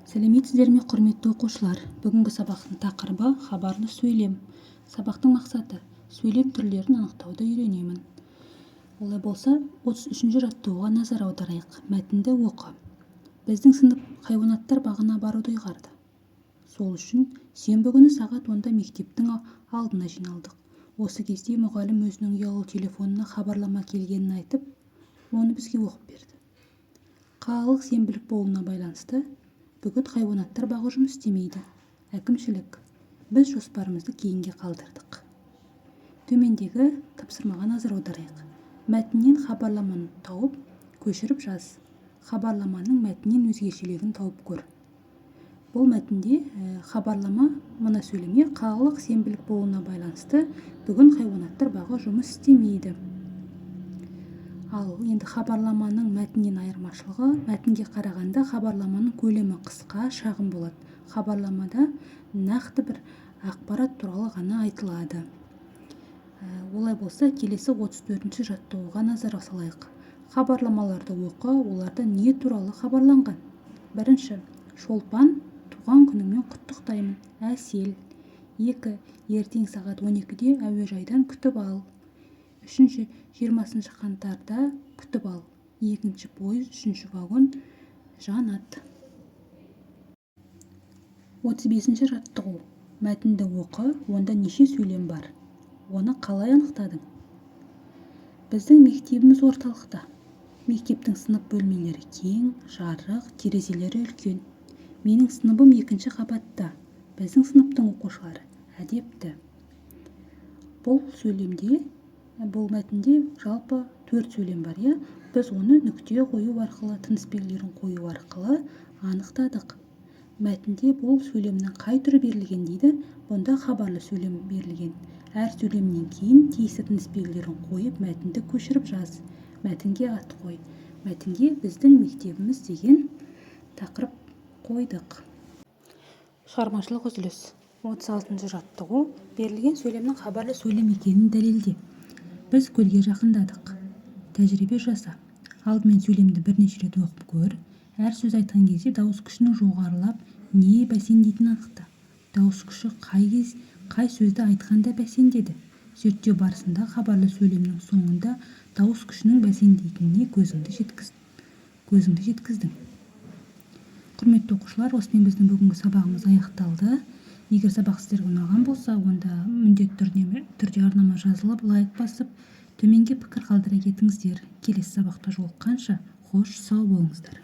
Сәлеметсіздер ме, құрметті оқушылар! Бүгінгі сабақтың тақырыбы – хабарлы сөйлем. Сабақтың мақсаты: сөйлем түрлерін анықтауды үйренемін. Олай болса, 33-ші жаттығуға назар аударайық. Мәтінді оқы. Біздің сынып хайуанаттар бағына баруды ұйғарды. Сол үшін сенбі күні сағат 10-да мектептің алдына жиналдық. Осы кезде мұғалім өзінің ұялы телефонына хабарлама келгенін айтып, оны бізге оқып берді: «Қалалық сенбілік болуына байланысты бүгін хайуанаттар бағы жұмыс істемейді. Әкімшілік. Біз жоспарымызды кейінге қалдырдық». Төмендегі тапсырмаға назар аударайық. Мәтіннен хабарламаны тауып, көшіріп жаз. Хабарламаның мәтіннен өзгешелігін тауып көр. Бұл мәтінде хабарлама мына сөйлемде: «Қалалық сенбілік болуына байланысты бүгін хайуанаттар бағы жұмыс істемейді». Ал енді хабарламаның мәтіннен айырмашылығы: мәтінге қарағанда хабарламаның көлемі қысқа, шағын болады. Хабарламада нақты бір ақпарат туралы ғана айтылады. Олай болса, келесі 34-ші жаттығуға назар салайық. Хабарламаларды оқы, оларда не туралы хабарланған? Бірінші: «Шолпан, туған күніңмен құттықтаймын! Әсел». Екі: «Ертең сағат 12-де әуежайдан күтіп ал». Үшінші: «20 қаңтарда күтіп ал, екінші пойыз, үшінші вагон. Жанат». 35-ші жаттығу. Мәтінді оқы, онда неше сөйлем бар? Оны қалай анықтадың? Біздің мектебіміз орталықта. Мектептің сынып бөлмелері кең, жарық, терезелері үлкен. Менің сыныбым екінші қабатта. Біздің сыныптың оқушылары әдепті. Бұл сөйлемде, бұл мәтінде жалпы төрт сөйлем бар, иә? Біз оны нүкте қою арқылы, тыныс белгілерін қою арқылы анықтадық. Мәтінде бұл сөйлемнің қай түрі берілген дейді? Бұнда хабарлы сөйлем берілген. Әр сөйлемнен кейін тиісті тыныс белгілерін қойып, мәтінді көшіріп жаз. Мәтінге ат қой. Мәтінге «Біздің мектебіміз» деген тақырып қойдық. Шығармашылық үзіліс. 36-шы жаттығу. Берілген сөйлемнің хабарлы сөйлем екенін дәлелде. Біз көлге жақындадық. Тәжірибе жаса. Алдымен сөйлемді бірнеше рет оқып көр. Әр сөз айтқан кезде дауыс күшінің жоғарылап не бәсеңдейтінін анықта. Дауыс күші қай кез, қай сөзді айтқанда бәсеңдеді? Зерттеу барысында хабарлы сөйлемнің соңында дауыс күшінің бәсеңдейтініне көзіңді жеткіздің. Құрметті оқушылар, осымен біздің бүгінгі сабағымыз аяқталды. Егер сабақ сіздерге ұнаған болса, онда міндетті түрде арнама жазылып, лайк басып, төменге пікір қалдыра кетіңіздер. Келесі сабақта жолыққанша, қош сау болыңыздар!